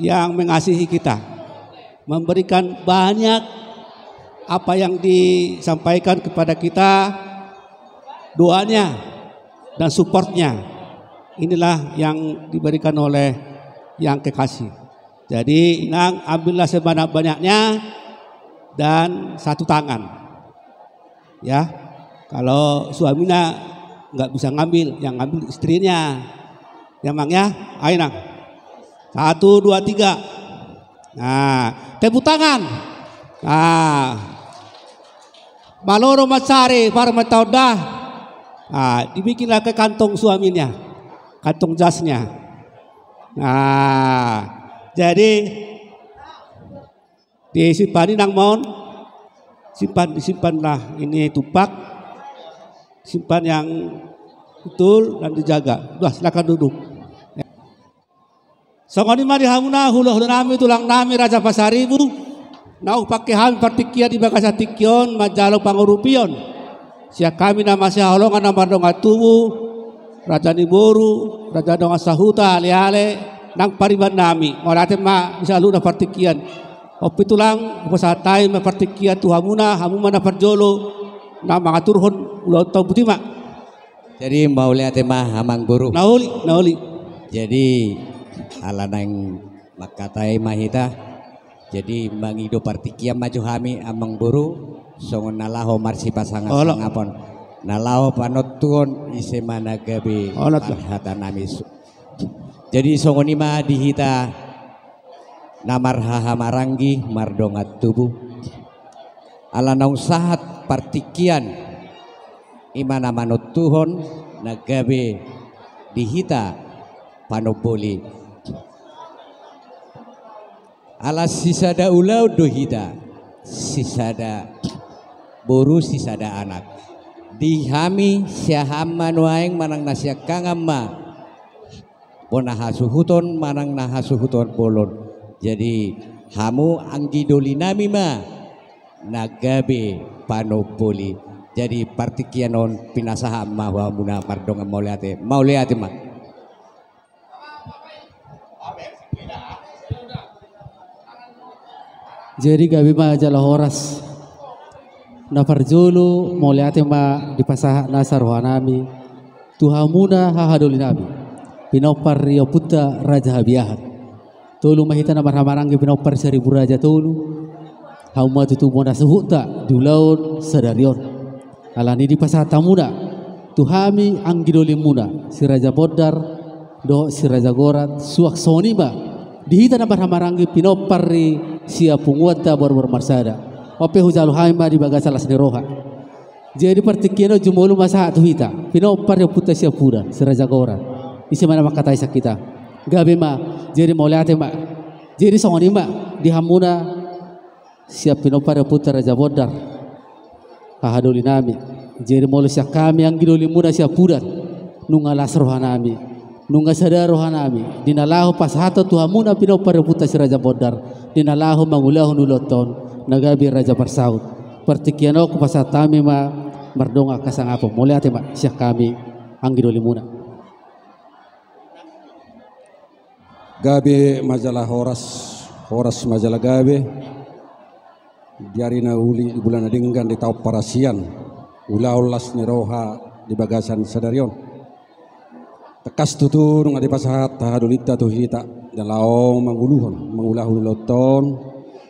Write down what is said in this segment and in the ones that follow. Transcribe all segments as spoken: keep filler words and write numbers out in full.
yang mengasihi kita, memberikan banyak apa yang disampaikan kepada kita, doanya dan supportnya. Inilah yang diberikan oleh Yang Kekasih. Jadi, Inang, ambillah sebanyak-banyaknya dan satu tangan. Ya, kalau suaminya nggak bisa ngambil, yang ngambil istrinya. Ya, Mang, ya. Ayo, Nang. Satu, dua, tiga. Nah, tepuk tangan. Nah, malo do mansari, parmata onda. Nah, dibikinlah ke kantong suaminya, kantong jasnya. Nah, jadi disimpan, Inang, mon. Simpan, disimpanlah ini tumpak. Simpan yang betul dan dijaga. Wah, silakan duduk. Songon i ma di hamuna hulahula nami, tulang nami, Raja Pasaribu, naung pangke hami partingkian di bagasan tingki on manjalo pangurupion sian hami na masihaholongan na mardongan tubu, raja ni boru, raja dongan sahuta, aleale nang pariban nami. Mauliate ma di saluhutna partingkian. Ompu tulang, hupasahat hami ma partingkian tu hamuna, hamu ma na parjolo na mangaturhon ulaonta on, boti ma. Jadi, mauliate ma, Amang Boru. Na uli, na uli. Jadi, ala naeng mangkatai ma hita. Jadi, mangido partingkian ma jo hami, Amang Boru, songon na laho marsipasangap-sangapon. Olo. Na laho panontuhon, ise ma na gabe, olo, tu, parhata nami. Jadi, songon i ma di hita na marhahamaranggi mardongan tubu. Ala naung sahat partingkian, i ma na manontuhon na gabe di hita panomboli. Ala sisada ulaon do hita, sisada boru, sisada anak. Di hami siahaan ma nuaeng manang na siangkangan ma bona hasuhuton manang na hasuhuton bolon. Jadi, hamu anggi doli nami ma na gabe panomboli. Jadi, partingkian on pinasahat ma hamuna mardongan mauliate. Mauliate ma. Jadi, gabe ma jala horas. Na parjolo, mauliate ma dipasahat nasa roha nami tu hamuna hahadoli nami, pinompar ni ompunta Raja Habiahan. Tolu ma hita na marhahamaranggi pinompar Saribu Raja tolu. Hamu ma tutu bona suhutna di ulaon sadari on. Alani i dipasahat hamuna tu hami anggi dolimuna, si Raja Bondar dohot si Raja Gorat, suang songon i ma di hita na marhahamaranggi pinompar ni siapunguanta borbor marsada. On pe hujalo hami ma di bagasan las ni roha. Jadi partingkian on jumolo ma sahat tu hita pinompar ni ompunta Siapudan, si Raja Gorat. Ise ma na mangkatai sian hita? Gabe ma. Jadi mauliate ma. Jadi songon i ma di hamuna sian pinompar ni ompunta Raja Bondar, hahadoli nami. Jadi molo sian hami anggi dolimuna Siapudan, nunga las roha nami, nunga sada roha nami di na laho pasahathon tu hamuna pinompar ni ompunta si Raja Bondar di na laho mangulahon ulaonta on na gabe raja parsahut. Partingkian on hupasahat hami ma mardongan hasangapon. Mauliate ma sian hami anggi dolimuna. Gabe ma jala horas, horas ma jala gabe. Di ari na uli, di bulan na denggan, di taon parasian, ulaon las ni roha di bagasan sadari on. Tangkas tutu nunga dipasahat hahadolinta tu hita, na laho manguluhon, mangulahon ulaonta on.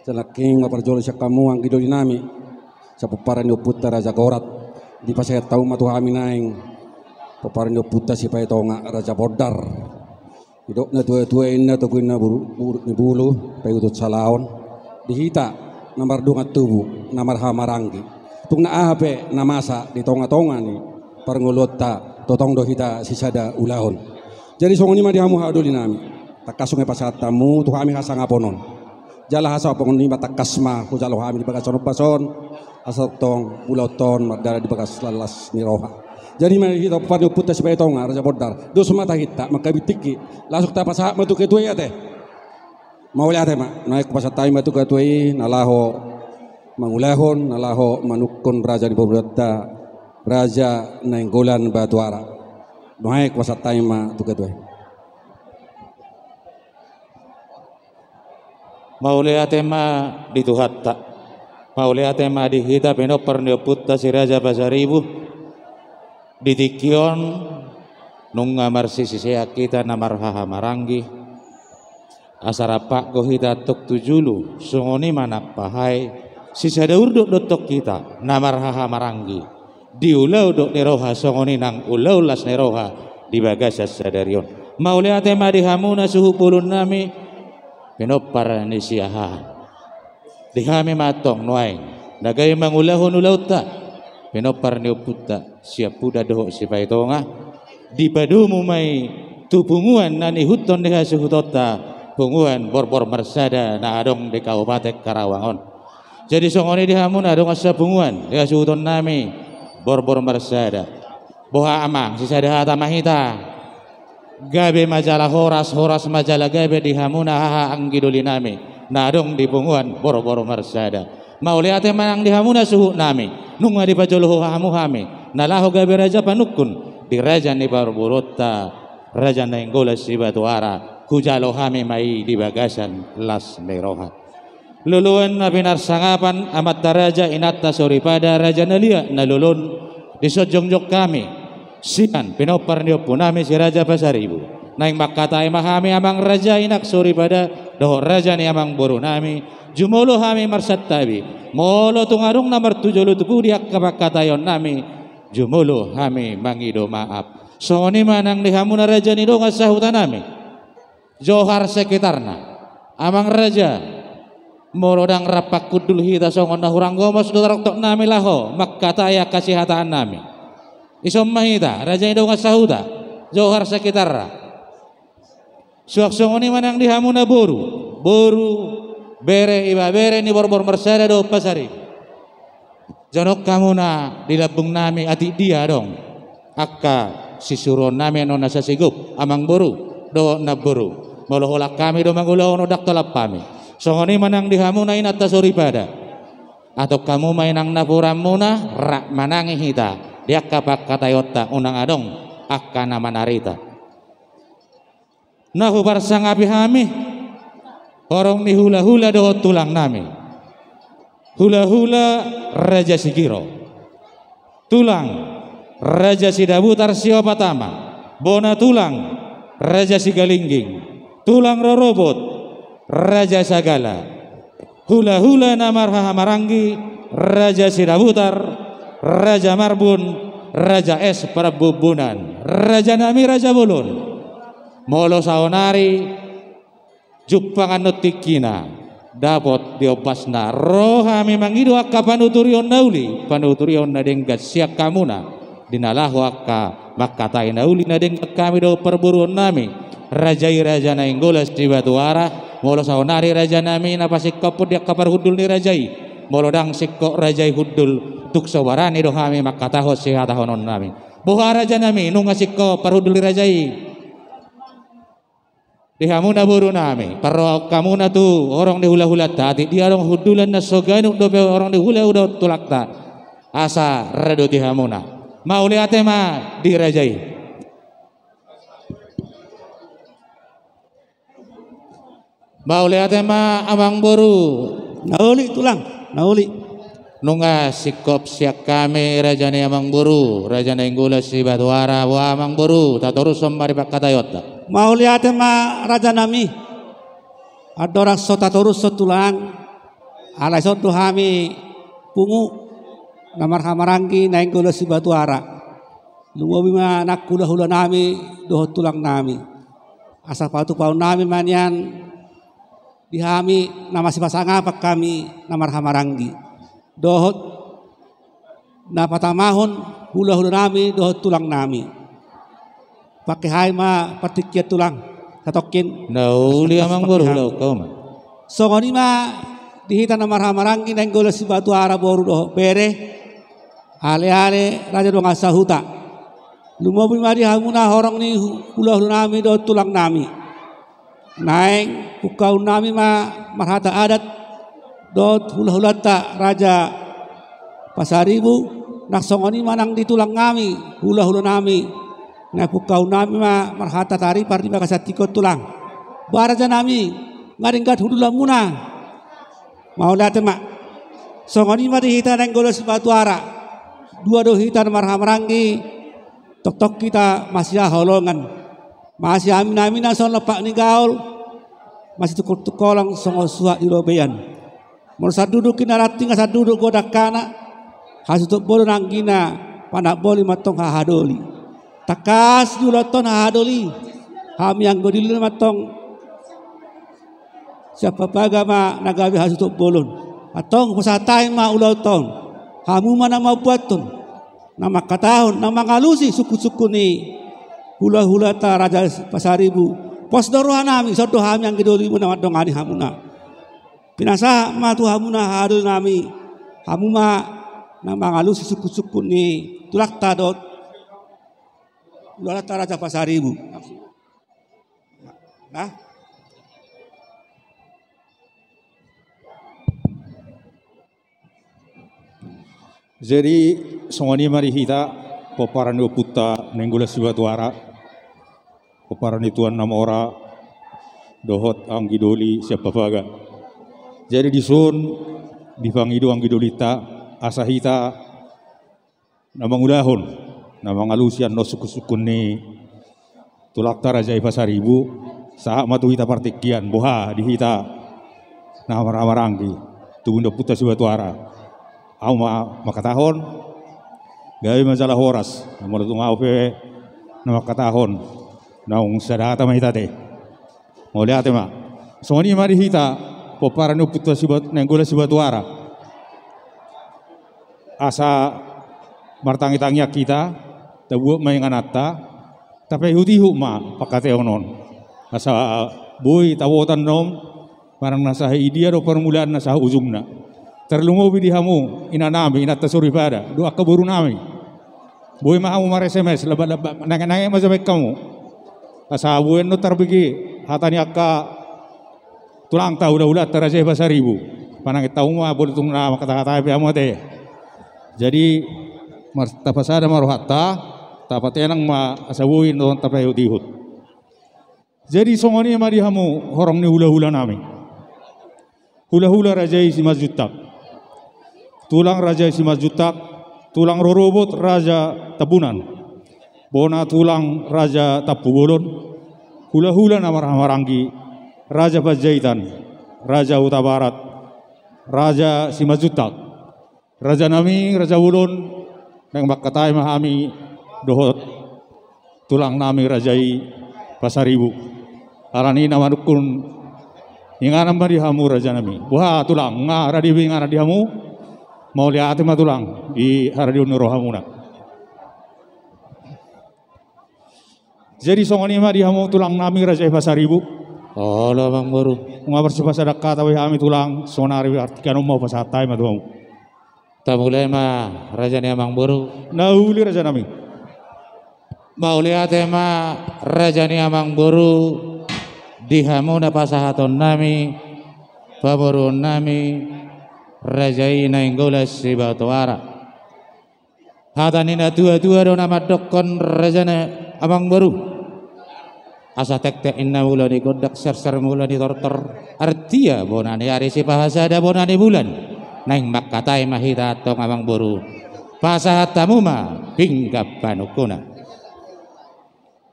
Sai nangkin ma parjolo sian hamu anggi doli nami, sian pomparan ni ompunta Raja Gorat. Dipasahat hamu ma tu hami naeng pomparan ni ompunta Sipaetonga Raja Bondar. Didok natuatua, inna togu inna bulu, bulu ni bulu, paihuthon salaon. Di hita na mardongan tubu, na marhahamaranggi, tung na aha pe na masa di tongatonga ni parngoluonta, tongtong do hita sisada ulaon. Jadi songon i ma di hamu hahadoli nami. Tangkas nunga dipasahat hamu tu hami hasangapon on. Jala hasangapon i ma tangkas ma hujalo hami di bagasan ombas on, asa tongtong ulaonta on mardalan di bagas las ni roha. Jadi ma hita pomparan ni ompunta Sipaetonga Raja Bondar, dos ma tahinta mangkabitingki, langsung tapasahat ma tu ketua i ate. Mauliate ma. Naeng hupasahat hami ma tu ketua i na laho mangulahon, na laho manungkun raja ni pamoruonta, Raja Nainggolan Batuara. Naeng hupasahat hami ma tu ketua i. Mauliate ma di Tuhanta. Mauliate ma di hita pinompar ni ompunta Si Raja Pasaribu. Di tingki on nunga marsisean hita na marhahamaranggi. Asa rap do hita antong tu julu, songon i ma nang pahai, sisada urdot do antong hita na marhahamaranggi. Di ulaon dok ni roha, songon i nang ulaon las ni roha di bagasan sadari on. Mauliate ma di hamuna suhut bolonnami, pinompar ni Siahaan. Di hami ma antong nuaeng na gabe mangulahon ulaonta, pinompar ni ompunta Siampudan dohot Sipaitonga. Dipadomu ma i tu punguan na niihuthon ni hasuhutonta, punguan Borbor Marsada na adong di Kabupaten Karawang on. Jadi songon i di hamuna dongan sapunguan, di hasuhutonnami Borbor Marsada. Boha amang, sisada hata ma hita. Gabe ma jala horas, horas ma jala gabe di hamuna haha anggidolinami na adong di punguan Borbor Marsada. Mauliate ma nang di hamuna suhutnami, nunga dipajolo hamu hami na laho gabe raja panungkun di raja ni parboruonta, Raja Nainggolan Sibatuara. Hujalo hami ma i di bagasan las ni roha. Loloan na pinarsangapan amanta raja, inanta soripada, raja na liat na lolo on, dison jongjong hami sian pinompar ni ompunami Si Raja Pasaribu. Naeng mangkatai ma hami amang raja, inang soripada dohot raja ni amangborunami, jumolo hami marsantabi. Molo tung adong na martujolo tubu di angka pangkataionnami, jumolo hami mangido maaf. Songon i ma nang di hamuna raja ni dongan sahutanami, Johar sekitarna. Amang raja, molo ndang rap panghundul hita, songon na hurang gomos do taroktoknami laho mangkatai angka sihataannami. Ison ma hita, raja ni dongan sahuta, Johar sekitarna. Suang songon i ma nang di hamuna boru, boru, bere, ibebere ni Borbor Marsada dohot Pasaribu. Jonok hamuna di lambungnami, atik dia adong angka sisuruonnami annon na sasigop, amangboru dohot namboru. Molo holan hami do mangulahon, ndang tolap hami. Songon i ma nang di hamuna inanta soripada. Antong hamu ma inang napuranmuna, rap manangi hita di angka pangkataionta, unang adong angka na manarita. Na huparsangapi hami horong ni hulahula dohot tulangnami. Hulahula Raja Sigiro, tulang Raja Sidabutar Siopat Ama, bona tulang Raja Sigalingging, tulang rorobot Raja Sagala, hulahula na marhahamaranggi, Raja Sidabutar, Raja Marbun, Raja Es Parbubunan, rajanami raja bolon. Molo saonari jumpang annon tingkina, dapot di ombasna, ro hami mangido angka panuturion na uli, panuturion na denggan sian hamuna. Di na laho angka mangkatai na uli na denggan hami dohot parboruonnami, raja i Raja Nainggolan Sibatuara. Molo saonari rajanami na pasingkophon di angka parhundul ni raja i, molo ndang singkop raja i hundul, tung so barani do hami mangkatahon sihatahononnami. Boha rajanami, nunga singkop parhundul ni raja i? Di hamuna borunami, parrohahon hamuna tu horong ni hulahulanta, atik dia adong hundulan na so ganup dope horong ni hulahula dohot tulangta, asa radoti hamuna. Mauliate ma di raja i. Mauliate ma amangboru. Na uli tulang, na uli. Nunga singkop sian hami raja ni amangboru, Raja Nainggolan Sibatuara. Boha amangboru, tatorushon ma di pangkataionta. Mauliate ma rajanami. Andorang so tatorushon tulang, alai ison do hami pungu na marhahamaranggi Nainggolan Sibatuara. Lumobi ma nang hulahulanami dohot tulangnami. Asa patupaonnami ma nian di hami na masipasangapan hami na marhahamaranggi dohot na patamahon hulahulanami dohot tulangnami. Pangke hami ma partingkian tulang, satongkin. Na uli amangboru, hulahon hamu ma. Songon i ma di hita na marhahamaranggi Nainggolan Sibatuara boru dohot bere, aleale raja dongan sahuta. Lumobi ma di hamuna horong ni hu-, hulahulanami dohot tulangnami. Naeng pungkaonnami ma marhata adat dohot hulahulanta Raja Pasaribu, nang songon i ma nang di tulangnami, hulahulanami. Naeng pungkaonnami ma marhata taripar di bagasan tingki on tulang. Boha rajanami, nga denggan hundulanmuna? Mauliate ma. Songon i ma di hita Nainggolan Sibatuara. Dua do hita na marhahamaranggi. Tongtong hita masihaholongan. Masiaminaminan songon lompak ni gaol. Masitungkoltungkolan songon suhat di robean. Molo sanduduk i na ranting, sanduduk godang hana. Hasuhuton bolon anggina, panamboli ma antong hahadoli. Tangkas di ulaonta on hahadoli. Hami anggo doli ma antong Siampapaga ma na gabe hasuhuton bolon. Antong hupasahat hami ma ulaonta on. Hamu ma na mambuathon, na mangkatahon, na mangalusi sungkunsungkun ni hulahulanta Raja Pasaribu. Pos do rohanami, songon hami anggi dolimu na mandongani hamuna. Pinasahat ma tu hamuna hahadolinami. Hamu ma na mangalusi sungkunsungkun ni tulangta dohot hulahulanta Raja Pasaribu. Nah. Jadi, songon i ma di hita, pomparan ni ompunta Nainggolan Sibatuara, pomparan ni Tuan Namora, dohot anggi doli Siampapaga. Jadi, dison, dipangido anggi dolinta, asa hita na mangulahon, na mangalusi annon sungkunsungkun ni tulangta Raja i Pasaribu, sahat ma tu hita partingkian, boha di hita na marhahamaranggi, tubu ni ompunta Sibatuara. Ahu ma mangkatahon, gabe ma jala horas, molo tung ahu pe na mangkatahon, naung sada hata ma hita ate. Mauliate ma. Songon i ma di hita, pomparan ni ompunta Sibat-, Nainggolan Sibatuara. Asa martangiangtangiang hita, tabuat ma ingananta, tapaihutihut ma pangkataion on. Asa boi taboto annon, manang na sahat i dia do parmulaan na sahat ujungna. Tarlumobi di hamu, inanami, inanta soripada, dohot angka borunami. Boi ma hamu mar-S M S, lambat-lambat, nangek-nangek ma jo baen hamu. Asa boi annon tarbege hata ni angka tulangta hulahulanta Raja i Pasaribu. Panangek hamu ma, molo tung na mangkatahon hata pe hamu ate. Jadi, mar-, tapasada ma rohanta, tapatenang ma asa boi annon tapaihutihut. Jadi songon i ma di hamu horong ni hulahulanami. Hulahula Raja i Simanjuntak. Tulang Raja i Simanjuntak, tulang rorobot Raja Tambunan. Bona tulang Raja Tampubolon. Hulahula na marhahamaranggi, Raja Panjaitan, Raja Hutabarat, Raja Simanjuntak. Rajanami, Raja Bolon, naeng mangkatai ma hami dohot tulangnami Raja i Pasaribu. Alani na manungkun inganan ma di hamu rajanami. Boha tulang, nga rade be inganan di hamu? Mauliate ma tulang, di haradeon ni rohamuna. Jadi songon i ma di hamu tulangnami Raja i Pasaribu. Olo, Amangboru. Nunga marsipasahat hata be hami tulang, sonari artikan on ma hupasahat hami ma tu hamu. Tamulai ma, Raja ni Amangboru. Na uli, Rajanami. Mauliate ma, Raja ni Amangboru, di hamu na pasahatonnami, pamoruonnami, Raja i Nainggolan Sibatuara. Hata ni natuatua do na mandokkon, Raja ni Amangboru. Asa tektek ninna mula ni gondang, serser mula ni tortor. Artia bona ni ari, sipahasada bona ni bulan. Naeng mangkatai ma hita antong, Amangboru. Pasahat hamu ma pinggan panungkunan.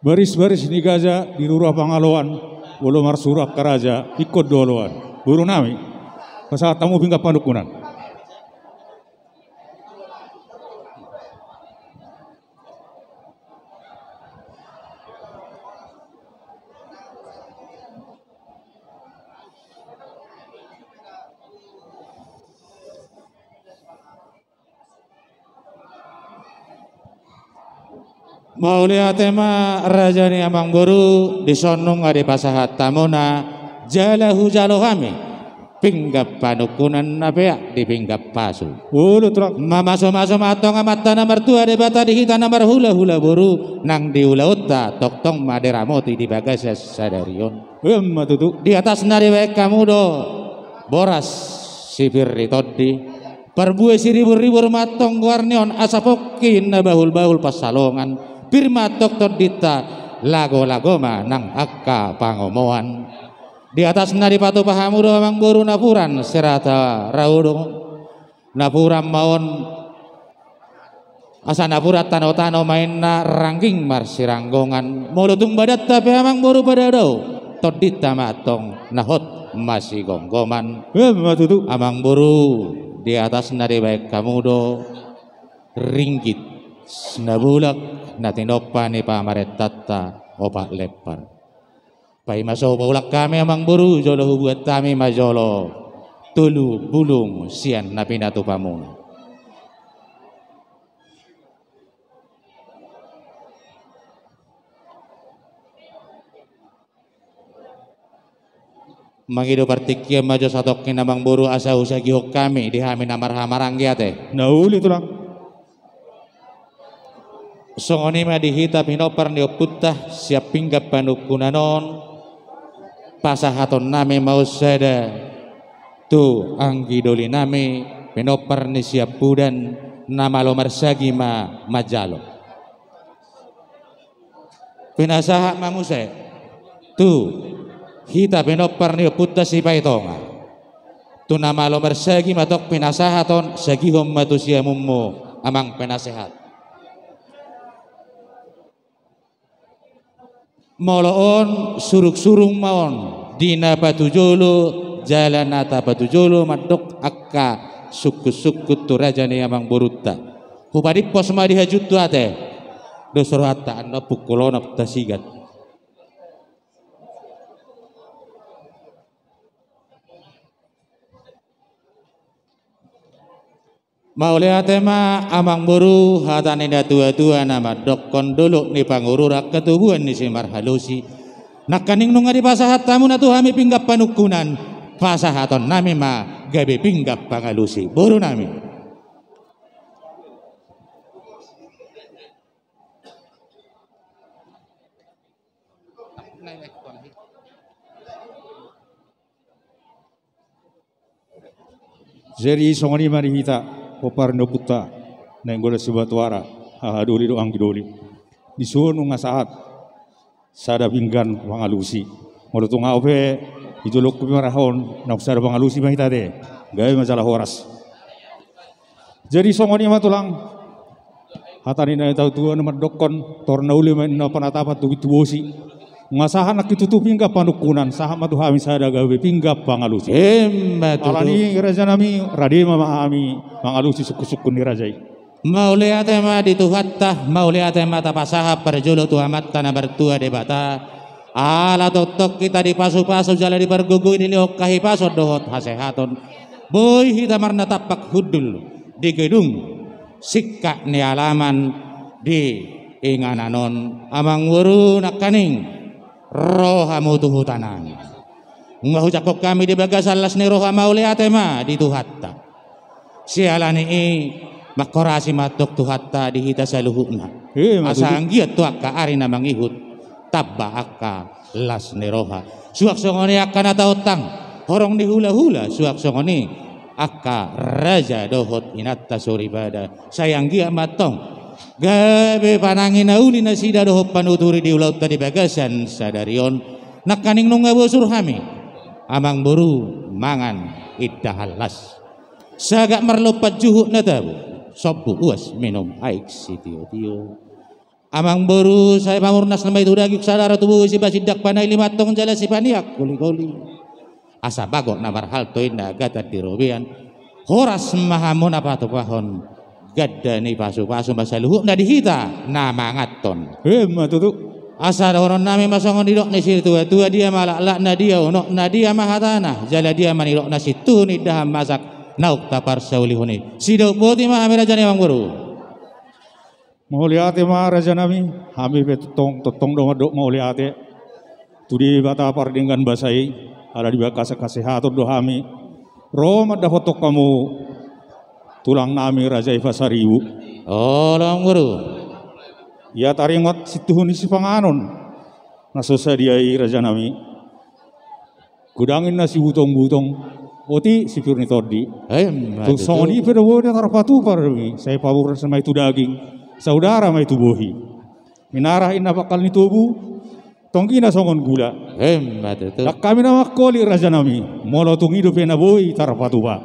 Barisbaris ni gaja di rura Pangaloan, molo marsuru angka raja, ingkon do oloan. Borunami, pasahat hamu pinggan panungkunan. Mauliate ma, Raja ni Amangboru, dison nunga dipasahat hamuna, jala hujalo hami pinggan panungkunan na peak di pinggan pasu. Olo, tulang. Mamasumasu ma antong Amanta na martua Debata di hita na marhulahula boru, nang di ulaonta tongtong ma diramoti di bagasan sadari on. Emma tutu. Di atasna dibaen hamu do boras sipir ni tondi, parbue siriburribur ma antong goar ni on, asa pongki na bahulbahul pansalongan, pir ma antong tondinta, lagolago ma nang angka pangomoan. Di atasna dipatupa hamu do amangboru napuran sirata raudong. Napuran ma on, asa napuran tanotano ma inna, rangging marsiranggongan. Molo tung badanta pe amangboru pada dao, tondinta ma antong na hot masigomgoman. Ima tutu. Amangboru, di atasna dibaen hamu do ringgit na bulak na tinompa ni pamarentanta opat lempar. Paima so paulak hami amangboru, jolo hubuat hami ma jolo tolu bulung sian na pinatupamuna. Mangido partingkian ma jo satongkin amangboru asa husagihon hami di hami na marhahamaranggi ate. Na uli tulang. Songon i ma di hita pinompar ni ompunta sian pinggan panungkunan on, pasahatonnami ma on sada tu anggi dolinami pinompar ni siampudan, na malo marsagi ma manjalo. Pinasahat ma muse tu hita pinompar ni ompunta Sipaitonga. Tu na malo marsagi ma tong pinasahat on, sagihon ma tu siamunmu amang penasehat. Molo on surungsurung ma on di na patujolo jala na tapatujolo mandok angka sungkunsungkun tu raja ni amangborunta. Hupadimpos ma di hajuttu ate. Dos rohanta annon pungkul onom tasigat. Mauliate ma amangboru, hata ni natuatua na mandokkon dolok ni Pangururan hatubuan ni simarhalusi. Nangkaning nunga dipasahat hamuna tu hami pinggan panungkunan, pasahatonnami ma gabe pinggan pangalusi borunami. Jadi songon i ma di hita pompar ni ompunta Nainggolan Sibatuara, haha doli dohot anggi doli. Dison nunga sahat sada pinggan pangalusi. Molo tung ahu pe di jolongku pe marahahon, naung sada pangalusi ma hita ate. Gabe ma jala horas. Jadi songon i ma tulang, hata ni natuatua na mandokkon, tor na uli ma inna panatapan tu pintu bosi. Nunga sahat nangkin tutu pinggan panungkunan, sahat ma tu hami sada gabe pinggan pangalusi. Ima tutu. Alani i rajanami, rade ma hami mangalusi sungkunsungkun ni raja i. Mauliate ma di Tuhanta, mauliate ma tapasahat parjolo tu Amanta na martua Debata. Ala tongtong hita dipasupasu jala dipargogoi dilehon hahipason dohot hasehaton. Boi hita marnatampak hundul di gedung singkat ni alaman di inganan on, amangboru, nangkaning ro hamu tu hutanami. Nunga hujangkon hami di bagasan las ni roha, mauliate ma di Tuhanta. Siala ni i, manghorasi ma antong Tuhanta di hita saluhutna. Ima tutu. Asa anggiat tu angka ari na mangihut tamba angka las ni roha. Suang songon i angka na taontang, horong ni hulahula, suang songon i angka raja dohot inanta soripada. Sai anggiat ma antong gabe panangi na uli nasida dohot panuturi di ulaonta di bagasan sadari on. Nangkaning nunga bosur hami, amangboru, mangan indahan las. Sagat marlompan juhut na tabo, sombu uas minum aek sitiotio. Amangboru, sai pamurnas nama i tu daging, saudara tu bohi, sipasindak panaili ma antong jala sipaniak kolikoli. Asa bagot na marhalto inna agatan di robean. Horas ma hamu na patupahon ganda ni pasupasu ma saluhutna di hita na manganhon. Ima tutu. Asa dohononnami ma songon nidok ni situatua, dia ma laklakna, dia unokna, dia ma hatana, jala dia ma nidokna, sintuhu ni indahan masak naung taparsaulihon i. Sidok boti ma hami raja ni amangboru. Mauliate ma rajanami, hami pe tongtong, tongtong do mandok mauliate tu Debata pardenggan basa i, ala di bagasan hasehaton do hami ro mandapothon hamu tulangnami Raja i Pasaribu. Olo amangboru. Ia taringot sintuhu ni sipanganon na so sadia i rajanami. Godang inna sibutongbutong, otik sipir ni tondi. Ima tutu. Tung songon i pe do boi na tarpatupa do i, sai pamurnas ma i tu daging, saudara ma i tu bohi. Minarah inna pangkal ni tobu, Tonggina songon gula. Emma tutu. Ndang hami na mangkolit, rajanami, molo tung i dope na boi tarpatupa.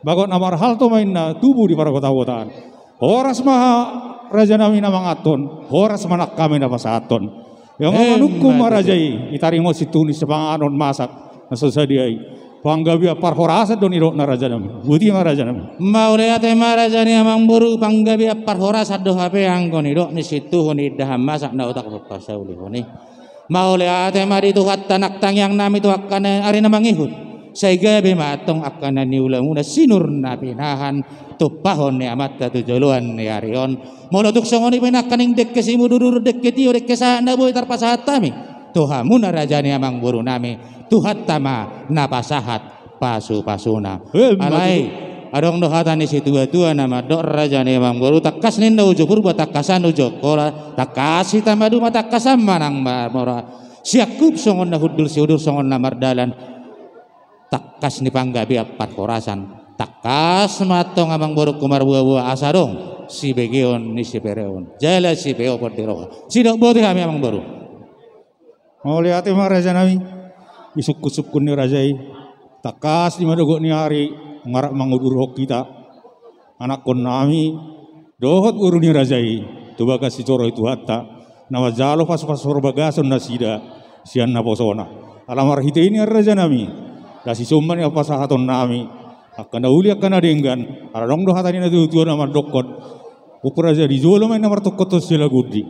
Bagot na marhalto ma inna tubu di pargotagotaan. Horas ma, rajanami, na manganhon, horas ma nang hami na pasahathon. Ia ma, manungkun ma, raja i, i taringot situtu ni sipanganon masak na so sadia i. Panggabean parhorasan do nidokna, rajanami. Boti ma, rajanami. Mauliate ma, raja ni amangboru, panggabean parhorasan do hape anggo nidok ni situtu ni indahan masak na utak pasaulihon i. Mauliate ma di Tuhanta nang tangiangnami tu angka na ari na mangihut. Sai gabe ma antong angka na niulamuna sinur na pinahan tumpahon ni amanta tu joloan ni ari on. Molo tung songon i pe nangkaning dengke simudurudur, dengke tio, dengke sahat na boi tarpasahat hami tu hamuna, raja ni amangborunami, Tuhanta ma na pasahat pasupasuna. Emma tutu. Alai adong do hata ni situatua na mandok, raja ni amangboru, tangkas ninna uju Purba, tangkasan uju Angkola, tangkas hita maduma, tangkasan manang marmora. Siangkup songon na hundul, siudur songon na mardalan. Tangkas ni panggabean parhorasan, tangkas ma antong amangborungku marboaboa asa adong sibegeon ni sipereon jala sipeopon ni roha. Sidok boti hami, amangboru. Mauliate ma, rajanami, di sungkunsungkun ni raja i. Tangkas di manogot ni ari nunga rap mangudurhon hita anakkonnami dohot boru ni raja i tu bagas sijoro ni Tuhanta na manjalo pasupasu parbagason nasida sian naposona. Ala marhite i nian, rajanami, las i somba ni pasahatonnami angka na uli angka na denggan. Ala adong do hata ni natuatua na mandokkon: Ompu raja, di jolo ma inna martungkothon silagundi.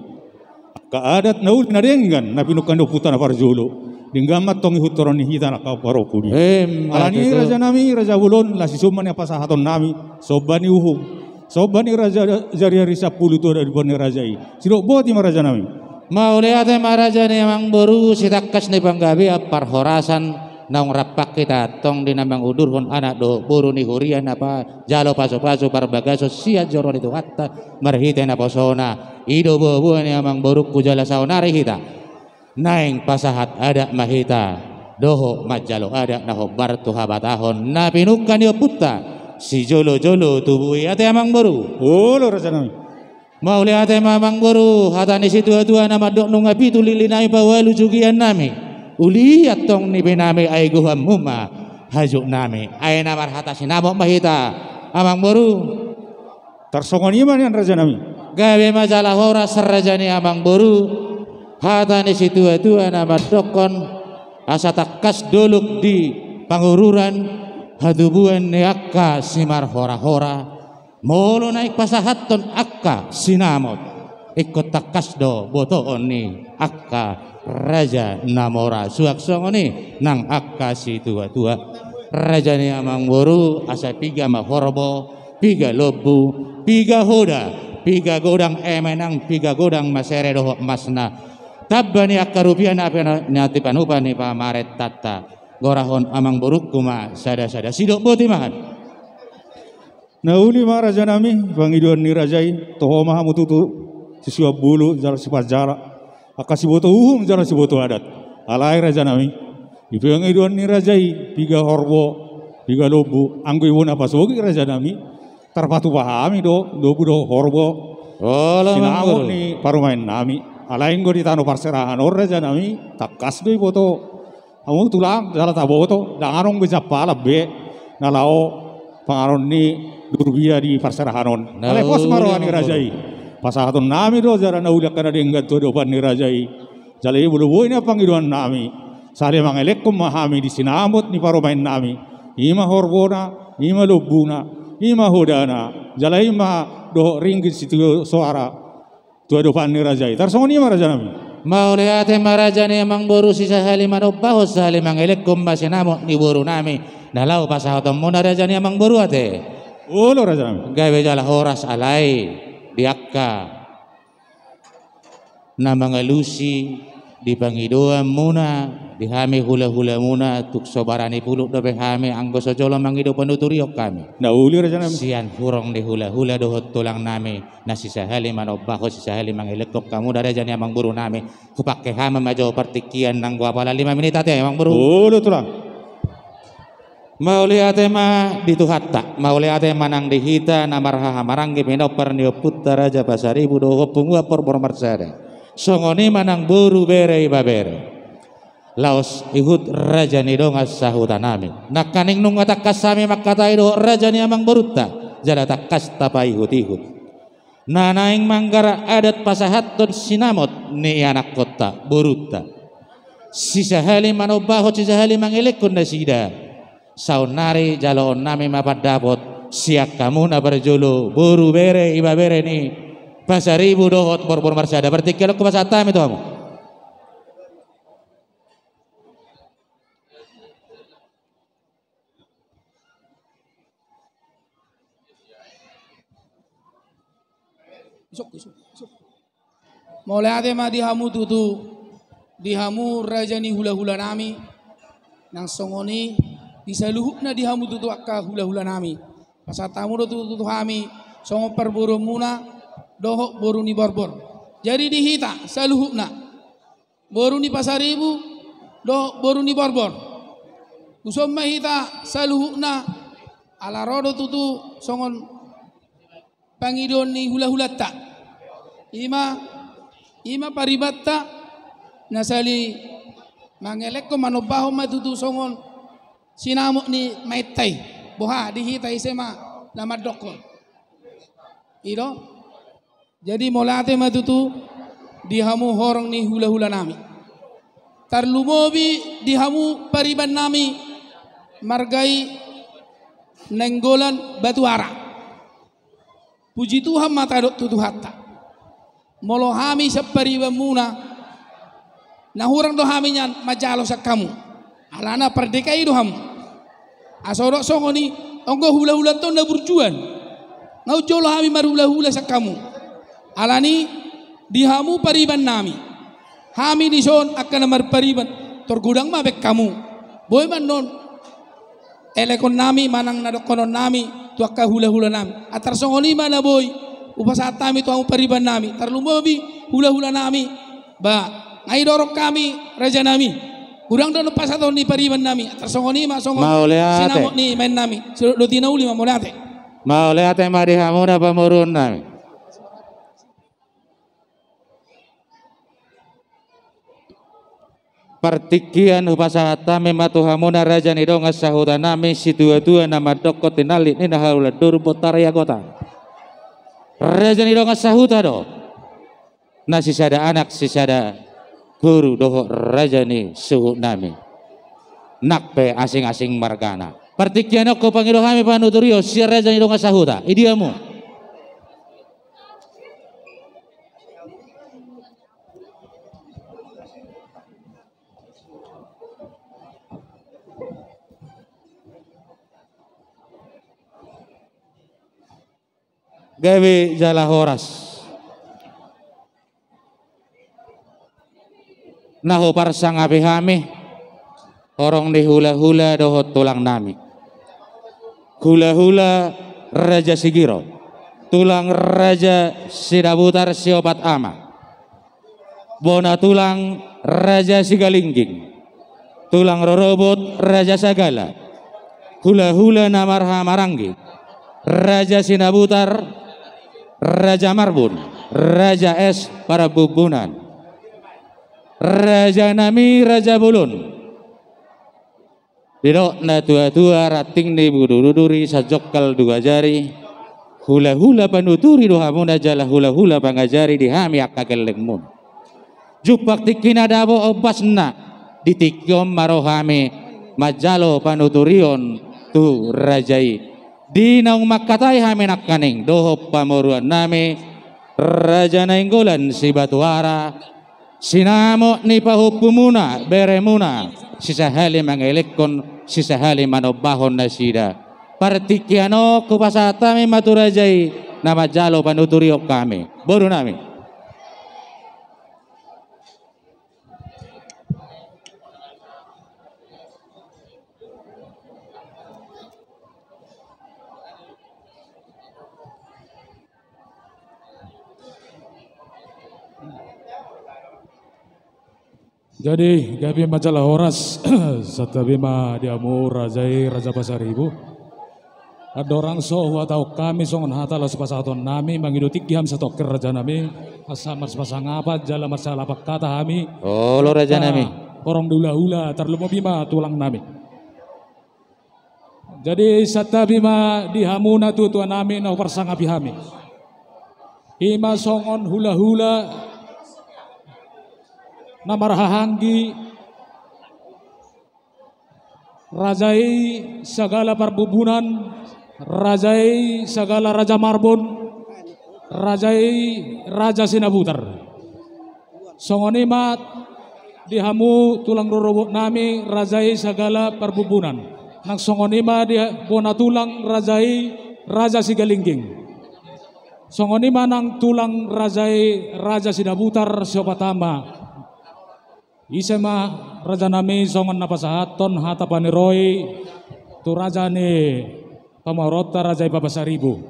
Angka adat na uli na denggan na pinungka ni ompunta na parjolo, denggan ma antong ihut toron ni hita na angka parompu i. Emma tutu. Alani i, rajanami, raja bolon, las i somba ni pasahatonnami, somba ni uhum, somba ni raja jariari sampulu tu adopan ni raja i. Sidok boti ma, rajanami. Mauliate ma, raja ni amangboru, sitangkas ni panggabean parhorasan naung rap hita antong di na mangudurhon anak dohot boru ni huria na pa jalo pasupasu parbagason sian joro ni Tuhanta marhite naposona. I do boaboa ni amangborungku, jala saonari hita naeng pasahat adat ma hita dohot manjalo adat na hombar tu habatahon na pinungka ni ompunta sijolojolo tubu i, ate amangboru. Olo, rajanami. Mauliate ma, amangboru, hata ni situatua na mandok: Nunga pitu lilinami paualu jugiannami, uli antong nipenami, ai gohanmu ma hajutnami. Ai na marhata sinamot ma hita, amangboru. Tarsongon i ma nian, rajanami. Gabe ma jala horas, raja ni amangboru. Hata ni situatua na mandokkon: Asa tangkas dolok di pangururan hatubuan ni angka simarhorahora. Molo naeng pasahathon angka sinamot, ingkon tangkas do botoon ni angka raja na mora. Suang songon i nang angka situatua. Raja ni amangboru, asa piga ma horbo, piga lombu, piga hoda, piga godang eme nang piga godang masere dohot masna, tamba ni angka rupia na pina-, na tipanupa ni pamarentanta. Gorahon amangborungku ma sadasada. Sidok boti ma hami. Na uli ma, rajanami, pangidoan ni raja i, toho ma hamu tutu sisiuan bulu jala sipanjala, angka siboto uhum jala siboto adat. Alai, rajanami, di pangidoan ni raja i, piga horbo, piga lombu, anggo i bona pasogit, rajanami, tarpatupa hami do lombu dohot horbo. Olo, sinamot ni parumaennami. Alai anggo di tano parserahan on, rajanami, tangkas do iboto hamu tulang jala taboto, ndang adong be jampalan be na laho panganon ni durbia di parserahan on. Alai pos ma roha ni raja i. Pasahatonnami do jala na uli angka na denggan tu adopan ni raja i. Jala i molo boi nian pangidoannami, sahali mangelekhon ma hami di sinamot ni parumaennami. I ma horbona, i ma lombuna, i ma hodana, jala i ma dohot ringgit sitio soara tu adopan ni raja i. Tarsongon i ma, rajanami. Mauliate ma, raja ni amangboru, sisahali manombahon, sahali mangelekhon ma sinamot ni borunami na laho pasahatonmuna, raja ni amangboru, ate. Olo, rajanami. Gabe jala horas. Alai di angka na mangalusi di pangidoanmuna di hami hulahulamuna, tung so barani pulut dope hami anggo so jolo mangido panuturion hami. Na uli, rajanami. Sian hurang ni hulahula dohot tulangnami na sisahali manombahon, sisahali mangelekhon hamuna, raja ni amangborunami. Hupangke hami ma jo partingkian nanggo apala lima minit, ate, amangboru. Olo, tulang. Mauliate ma di Tuhanta, mauliate ma nang di hita na marhahamaranggi pinompar ni ompunta Raja Pasaribu dohot punguan Porbor Marsada. Songon i ma nang boru, bere, ibebere. Laos ihut raja ni dongan sahuta nami. Nangkaning nunga tangkas hami mangkatai dohot raja ni amangborunta, jala tangkas tapaihut-ihut. Na naeng manggarar adat pasahathon sinamot ni anakkonta, borunta. Sisahali manombahon, sisahali mangelekhon nasida. Saonnari jaloon nami ma pandapot sian hamuna parjolo, boru, bere, ibebere ni Pasaribu dohot borbor marsada. Partingkian on hupasahat hami tu hamu. Isuk, isuk, isuk. Mauliate ma di hamu tutu, di hamu raja ni hula-hula nami, nang songon i di saluhutna di hamu tutu angka hula-hula nami. Pasahat hamu do tutu tu hami songon parboruonmuna dohot boru ni borbor. Jadi di hita saluhutna, boru ni Pasaribu dohot boru ni borbor, tuson ma hita saluhutna, ala ro do tutu songon pangidoan ni hula-hulanta. I ma, i ma paribanta na sahali mangelekhon, manombahon ma tutu songon sinamot ni maenta i. Boha di hita, ise ma na mandokkon? I do. Jadi mauliate ma tutu di hamu horong ni hula-hula nami. Tarlumobi di hamu pariban nami marga i Nainggolan Batuara. Puji Tuhan ma tadok tu Tuhanta. Molo hami sian paribanmuna, na hurang do hami nian manjalo sian hamu. Alana pardki do hamu. Asa didok songon i, anggo hula-hulanta on na burjuan, na umjolo hami marhula-hula sian hamu. Alani di hamu pariban nami, hami dison angka na marpariban, tor godang ma baen hamu. Boi ma annon elekhon nami manang na dohonon nami tu angka hula-hula nami. Antar songon i ma na boi hupasahat hami tu hamu pariban nami, tarlumobi hula-hula nami. Ba, nga i dorong hami raja nami. Godang do annon pasahaton ni pariban nami, antar songon i ma songon sinamot ni maen nami. Mauliate. Sidok doti na uli ma, mauliate. Mauliate ma di hamuna pamoruon nami. Partingkian hupasahat hami ma tu hamuna raja ni dongan sahuta nami, situa-tua na mandokkon tinallik ni na haulan doru bontar i agota. Raja ni dongan sahuta do, na sisada anak sisada boru dohot raja ni suhut nami. Nang pe asing-asing margana. Partingkian on hupangido hami panuturion sian raja ni dongan sahuta. Idia hamu. Gabe jala horas. Na huparsangapi hami, horong ni hula-hula dohot tulang nami. Hula-hula Raja Sigiro, tulang Raja Sinabutar Siopat Ama, bona tulang Raja Sigalingging, tulang rorobot Raja Sagala, hula-hula na marhaha maranggi, Raja Sinabutar, Raja Marbun, Raja Es Parabumbunan, raja nami Raja Bolon. Didok na tua-tua, ranting ni bulu duri sajongkal dua jari. Hula-hula panuturi do hamuna jala hula-hula pangajari di hami angka gellengmuna. Jumpang tingki na dabo ombasna, di tingki on ma ro hami manjalo panuturion tu raja i. Di naung mangkatai hami nangkaning dohot pamoruon nami, Raja Nainggolan Sibatuara, sinamot ni pahompumuna, beremuna, sisahali mangelekhon, sisahali manombahon nasida. Partingkian on hupasahat hami ma tu raja i na manjalo panuturion hami. Boru nami. Jadi, gabe ma jala horas, santabi ma di hamu raja i, Raja Pasaribu. Andorang so huhatahon hami songon hata laho sipasahaton nami, mangido tingki hami satongkin raja nami, asa marsipasangapan jala marsialapan hata hami. Olo raja nami. Horong ni hulahula, tarlumobi ma tulang nami. Jadi santabi ma di hamu natuatua nami na huparsangapi hami. I ma songon hulahula na marhahaanggi, raja i Sagala Parbubunan, raja i Sagala Raja Marbun, raja i Raja Sinabutar. Songon i ma di hamu tulang rorobot nami, raja i Sagala Parbubunan. Nang songon i ma di bona tulang, raja i Raja Sigalingging. Songon i ma nang tulang, raja i Raja Sinabutar, siopat ama. Ise ma raja nami songon na pasahathon hata paniroi tu raja ni pamoruonta, raja i Pasaribu.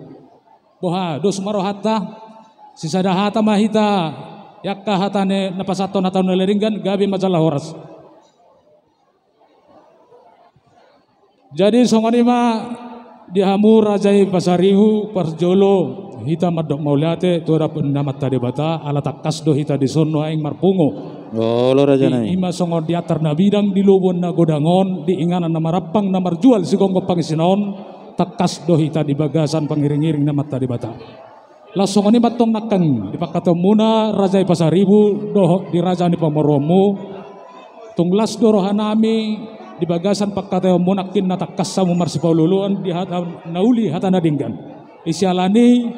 Boha, dos ma rohanta, sisada hata ma hita, i angka hata ni na pasahathon hata na denggan, gabe ma jala horas. Jadi songon i ma di hamu raja i Pasaribu, parjolo hita mandok mauliate tu adopan ni Amanta Debata, ala tangkas do hita dison nuaeng marpungu. Olo raja nami. I ma songon di attar na bidang, di lobon na godang on, di inganan na marampang, na marjual sigomgom pangisina on, tangkas do hita di bagasan pangiringiring ni Amanta Debata. Laos songon i ma tong nangkin di pangkataionmuna raja i Pasaribu dohot di raja ni pamoruonmu. Tung las do roha nami di bagasan pangkataionmu nangkin na tangkas hamu marsipaolooloan di hata na uli, hata na denggan. Siala ni i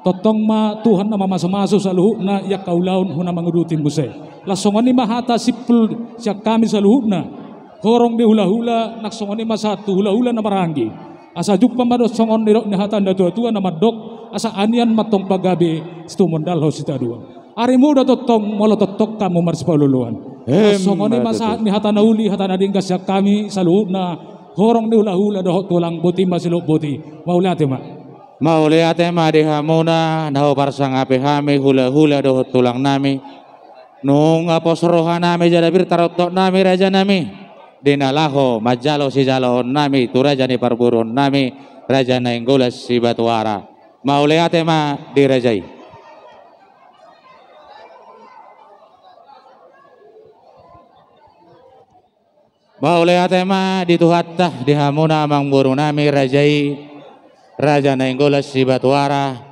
tongtong ma Tuhan na mamasumasu saluhutna i angka ulaon tu na manguduti muse. Laos songon i ma hata simpul sian hami saluhutna, horong ni hulahula, nang songon i ma sahat tu hulahula na marhahaanggi. Asa jumpang ma dohot songon nidok ni hata ni natuatua na mandok, asa anian ma tong pagabe, situmondalhon sitadoan. Ari muda tongtong, molo tongtong hamu marsipaolooloan. Em, songon i ma sahat ni hata na uli, hata na denggan sian hami saluhutna, horong ni hulahula dohot tulang, boti ma silehon boti. Mauliate ma. Mauliate ma di hamuna na huparsangapi hami hulahula dohot tulang nami. Nunga pos roha nami jala pir tarontok nami raja nami, di na laho manjalo sijaloon nami tu raja ni parboruon nami, Raja Nainggolan Sibatuara. Mauliate ma di raja i. Mauliate ma di Tuhanta, di hamuna amangboru nami raja i, Raja Nainggolan Sibatuara.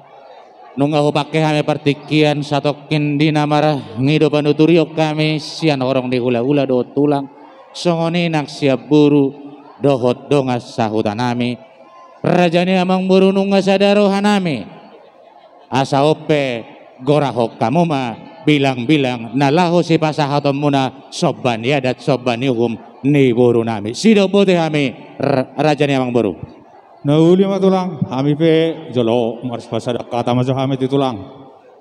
Nunga hupangke hami partingkian satongkin di na marngido panuturion hami sian horong ni hulahula dohot tulang, songon i nang sian boru dohot dongan sahuta nami. Raja ni amangboru, nunga sada roha nami. Asa on pe gorahon hamu ma bilangbilang na laho sipasahatonmuna somba ni adat, somba ni uhum ni boru nami. Sidok boti hami, r-, raja ni amangboru. Na uli ma tulang, hami pe jolo marsipasada hata ma jo hami tu tulang.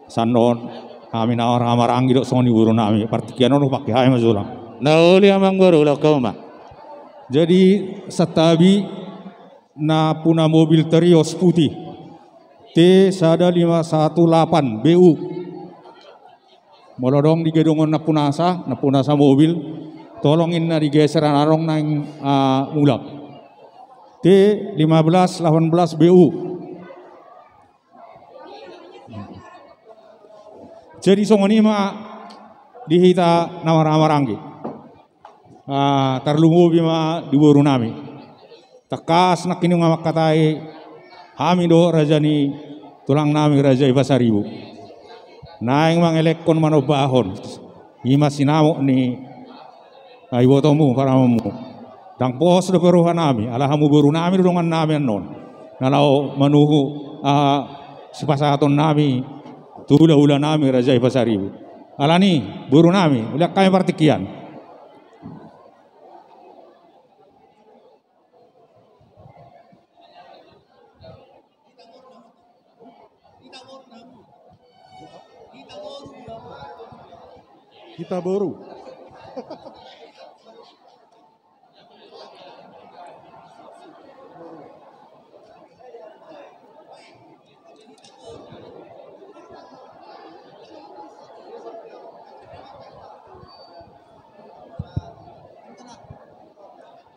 Sian on hami na marhahamaranggi dohot songon i boru nami, partingkian on hupangke hami ma jo tulang. Na uli amangboru, ulahon hamu ma. Jadi santabi, nampuna mobil Terios putih, T sada lima satu delapan B U. Molo adong di gedung on nampunasa, nampunasa mobil, tolong ninna digeser, adong naeng, ah, mulak. T lima belas delapan belas B U. Jadi songon i ma di hita na marhahamaranggi. Ah, tarlumobi ma di boru nami. Tangkas nangkin nunga mangkatai hami dohot raja ni tulang nami, raja i Pasaribu, naeng mangelekhon manombahon, i ma sinamot ni, ah, ibotomu, paramonmu. Ndang pos dope roha nami, ala hamu boru nami do, dongan nami annon, na laho manuhu, ah, sipasahaton nami tu hulahula nami, raja i Pasaribu. Alani boru nami, uli hami partingkian. Hita boru.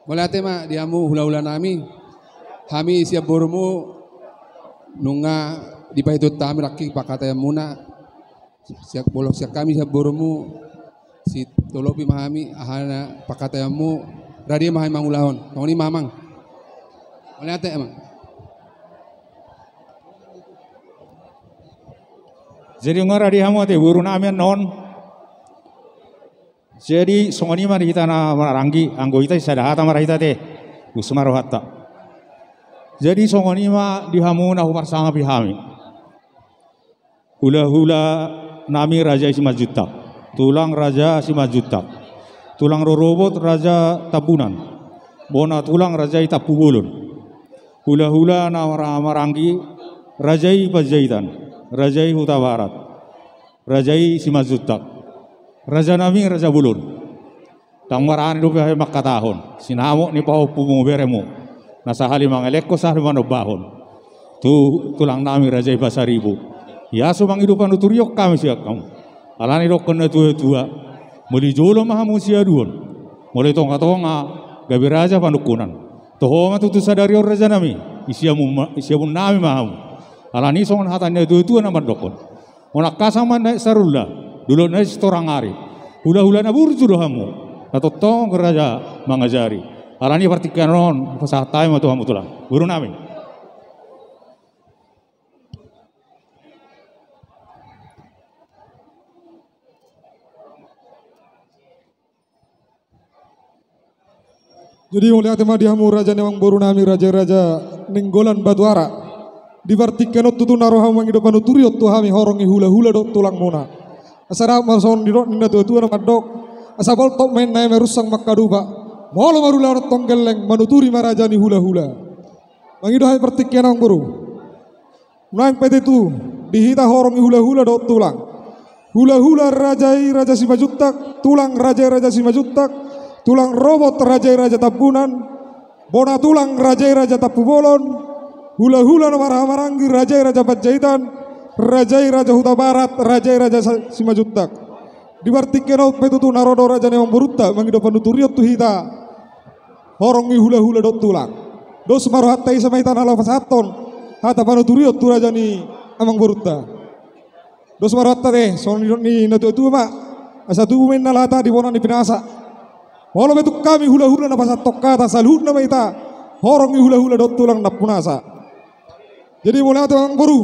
Mauliate ma di hamu hulahula nami. Hami sian borumu nunga dipaihutihut hami nangkin pangkataionmuna. Sian, molo sian hami sian borumu, sitolopi ma hami aha na pangkataionmu, rade ma hami mangulahon. Songon i ma amang. Mauliate amang. Jadi nunga rade hamu ate boru nami annon. Jadi songon i ma di hita na marhahamaranggi, anggo hita sisada hata ma ra hita ate. Dos ma rohanta. Jadi songon i ma di hamu na huparsangapi hami. Hulahula nami Raja i Simanjuntak, tulang Raja Simanjuntak, tulang rorobot Raja Tambunan, bona tulang Raja i Tampubolon, hulahula na marhahamaranggi Raja i Panjaitan, Raja i Hutabarat, Raja i Simanjuntak, raja nami Raja Bolon. Ndang marani dope hami mangkatahon sinamot ni pahompumu beremu, na sahali mangelekhon sahali manombahon tu tulang nami Raja i Pasaribu. Ia so mangido panuturion hami sian hamu. Alani dohonon ni natuatua, molo di jolo ma hamu siaduon, molo di tongatonga gabe raja panungkunan. Toho ma tutu sadari on raja nami, di siamun ma, di siamun nami ma hamu. Alani songon hata ni natuatua na mandokkon: Unang hasang ma na sarulla, dolok na sitorang ari. Hulahula na burju do hamu, na tongtong raja mangajari. Alani partingkian on pasahat hami ma tu hamu tulang, boru nami. Jadi mauliate ma di hamu raja ni amangboru nami, raja-raja Nainggolan Batuara. Di partingkian on tutu na ro hamu mangido panuturion tu hami horong ni hulahula dohot tulangmuna. Asa dapot ma songon nidok ni natuatua na mandok: Asa boltok ma inna eme rusang mangkadupa, molo marulaon tong gelleng, manuturi ma raja ni hulahula. Mangido hami partingkian amangboru. Nuaeng pe tutu di hita horong ni hulahula dohot tulang. Hulahula raja i Raja Simanjuntak, tulang raja i Raja Simanjuntak, tulang robot raja i Raja Tambunan, bona tulang raja i Raja Tampubolon, hulahula na marhahamaranggi raja i Raja Panjaitan, raja i Raja Hutabarat, raja i Raja Sa-, Simanjuntak. Di partingkian on pe tutu na ro do raja ni amangborunta mangido panuturion tu hita horong ni hulahula dohot tulang. Dos ma rohanta, ise ma hita na laho pasahathon hata panuturion tu raja ni amangborunta. Dos ma rohanta ate, songon nidok ni natuatua ma: Asa tubu ma inna lata di bona ni pinasa. Molo pe tung hami hulahula na pasahathon hata, saluhutna ma hita horong ni hulahula dohot tulang nampunasa. Jadi mauliate ma amangboru.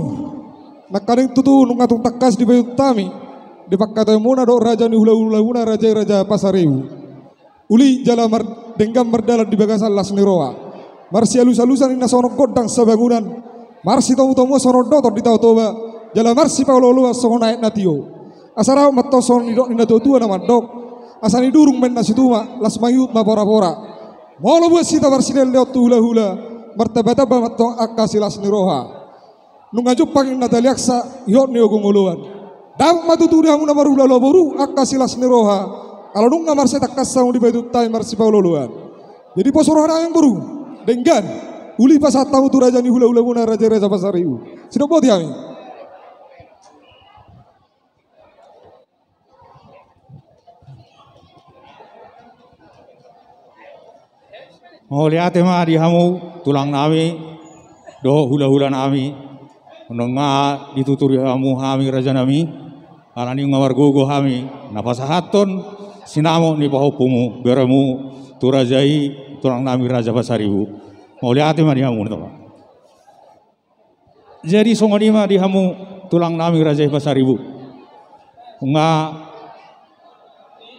Nangkaning tutu nunga tung tangkas dipaihutihut hami di pangkataionmuna dohot raja ni hulahulamuna, raja i Raja Pasaribu. Uli jala mar-, denggan mardalan di bagasan las ni roha. Marsialusalusan inna songon gondang sabangunan, marsitomutomuan songon doton di Tao Toba, jala marsipaolooloan songon aek na tio. Asa dapot ma antong songon nidok ni natuatua na mandok: Asa nidurung ma inna situma, las mangihut ma porapora. Molo buat hita marsilehon tu hulahula, martambatamba ma antong angka silas ni roha. Nunga jumpang inna tali angsa, ihot ni ogung oloan. Dapot ma tutu di hamu na marhulahula boru angka silas ni roha, ala nunga marsiatangkas hamu dipaihutihut hami marsipaolooloan. Jadi poso roha nami amangboru, denggan, uli pasahat hamu tu raja ni hulahulamuna, raja i Raja Pasaribu. Sidok boti hami. Mauliate ma di hamu tulang nami dohot hulahula nami. Nunga dituturi hamu hami raja nami, alani nunga margogo hami na pasahathon sinamot ni pahompumu beremu tu raja i, tulang nami Raja Pasaribu. Mauliate ma di hamu. Jadi songon i ma di hamu tulang nami raja i Pasaribu. Nunga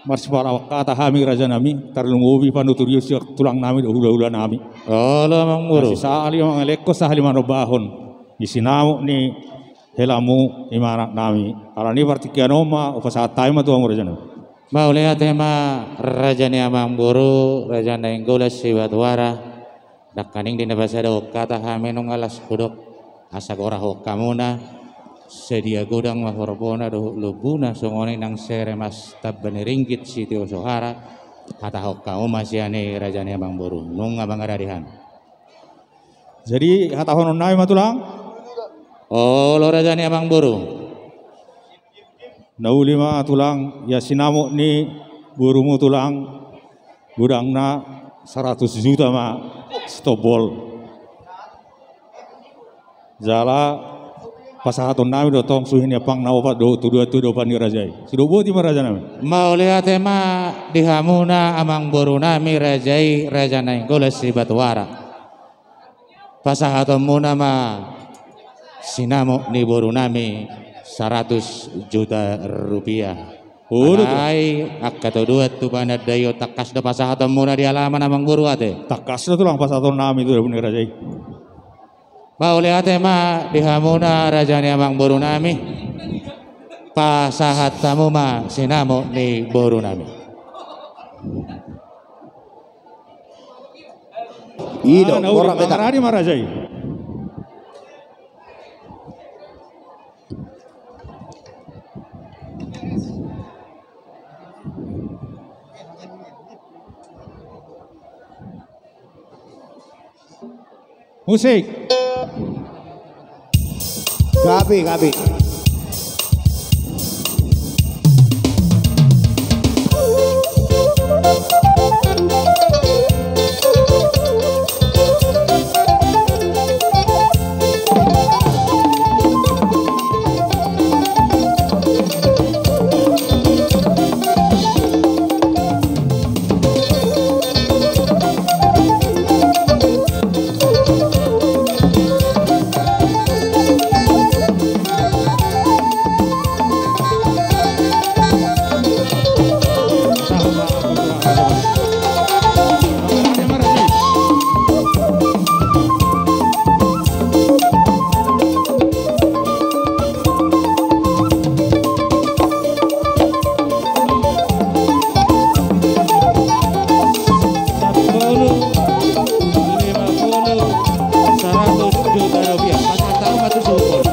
marsipalawan hata hami raja nami, tarlumobi panuturion sian tulang nami dohot hulahula nami. Olo amangboru. Sisahali mangelekhon sahali manombahon di sinamot ni helamu inganan nami. Alani partingkian on ma hupasahat hami ma tu hamu raja nami. Mauliate ma raja ni amangboru, raja Nainggolan Sibatuara. Nangkaning di na pasadahon hata hami nunga las hudok, asa gorahon hamuna, sadia godang ma horbona dohot lombuna, songon i nang sere mas tamba ni ringgit sitio sohara. Hatahon hamu ma sian i raja ni amangboru, nunga mangarade hami. Jadi hatahonon nami ma tulang. Olo raja ni amangboru. Na uli ma tulang, ia sinamot ni borumu tulang, godangna saratus juta ma sitombol. Jala pasahaton nami do tong suhi ni ampang na opat dohot tu dua tu adopan ni raja i. Sidok boti ma raja nami. Mauliate ma di hamuna amangboru nami raja i, Raja Nainggolan Sibatuara. Pasahaton muna ma sinamot ni boru nami saratus juta rupiah. Olo, tulang. Alai angka todoan tu panandaion, tangkas do pasahaton muna di alaman amangboru ate. Tangkas do tulang pasahaton nami tu adopan ni raja i. Mauliate ma di hamuna raja ni amangboru nami. Pasahat hamu ma sinamot ni boru nami. I do, ah, na borat uli, beta. Mangaradi ma raja i. Musik. Gabe, gabe. Sappulu, lima puluh, saratus juta rupiah. Pasahat hamu ma tu sungkun.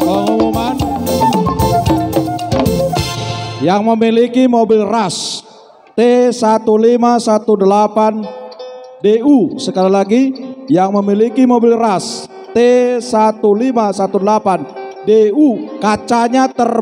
Pengumuman. Yang memiliki mobil Rush T satu lima satu delapan D U, sekali lagi, yang memiliki mobil Rush T satu lima satu delapan D U, kacanya ter